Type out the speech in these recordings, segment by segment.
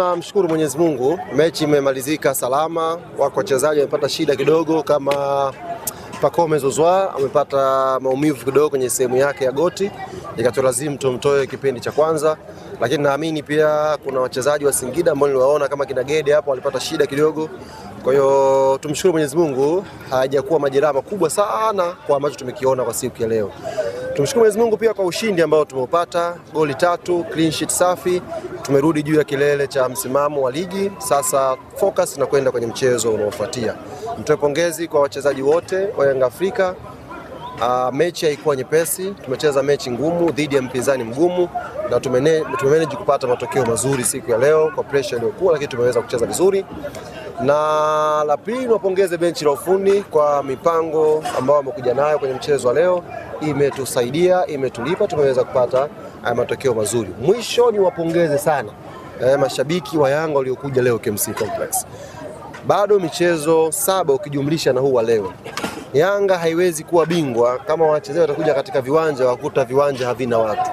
Tunamshukuru Mwenyezi Mungu, mechi imemalizika salama. Wako wachezaji wamepata shida kidogo, kama Pacome Zouzoua amepata maumivu kidogo kwenye sehemu yake ya goti, ikatulazimu tumtoe kipindi cha kwanza, lakini naamini pia kuna wachezaji wa Singida ambao niliwaona kama kina Gede hapo walipata shida kidogo. Kwa hiyo tumshukuru Mwenyezi Mungu, hajakuwa majeraha makubwa sana kwa ambacho tumekiona kwa siku ya leo. Tumshukuru Mwenyezi Mungu pia kwa ushindi ambao tumeupata, goli 3, clean sheet safi. Tumerudi juu ya kilele cha msimamo wa ligi. Sasa focus na kwenda kwenye mchezo unaofuatia. Nitoe pongezi kwa wachezaji wote wa Yanga Afrika. Mechi haikuwa nyepesi, tumecheza mechi ngumu dhidi ya mpinzani mgumu na tumemanage kupata matokeo mazuri siku ya leo kwa pressure iliyokuwa, lakini tumeweza kucheza vizuri. Na la pili, niwapongeze benchi la ufundi kwa mipango ambayo wamekuja nayo kwenye mchezo wa leo, imetusaidia, imetulipa, tumeweza kupata matokeo mazuri. Mwisho niwapongeze sana mashabiki wa Yanga waliokuja leo KMC Complex. Bado michezo 7 ukijumlisha na huu wa leo, Yanga haiwezi kuwa bingwa kama wachezaji watakuja katika viwanja wakuta viwanja havina watu.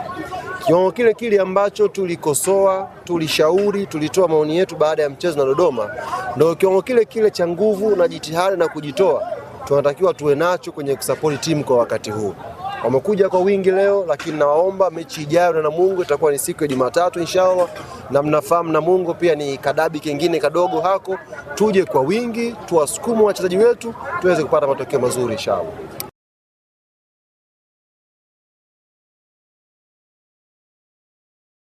Kiwango kile kile ambacho tulikosoa, tulishauri, tulitoa maoni yetu baada ya mchezo na Dodoma, ndio kiwango kile kile cha nguvu na jitihada na kujitoa tunatakiwa tuwe nacho kwenye kusupport timu kwa wakati huu. Wamekuja kwa wingi leo, lakini nawaomba mechi ijayo na Namungo itakuwa ni siku ya Jumatatu inshallah, na mnafahamu Namungo pia ni kadabi kingine kadogo hako, tuje kwa wingi tuwasukume wachezaji wetu tuweze kupata matokeo mazuri inshallah.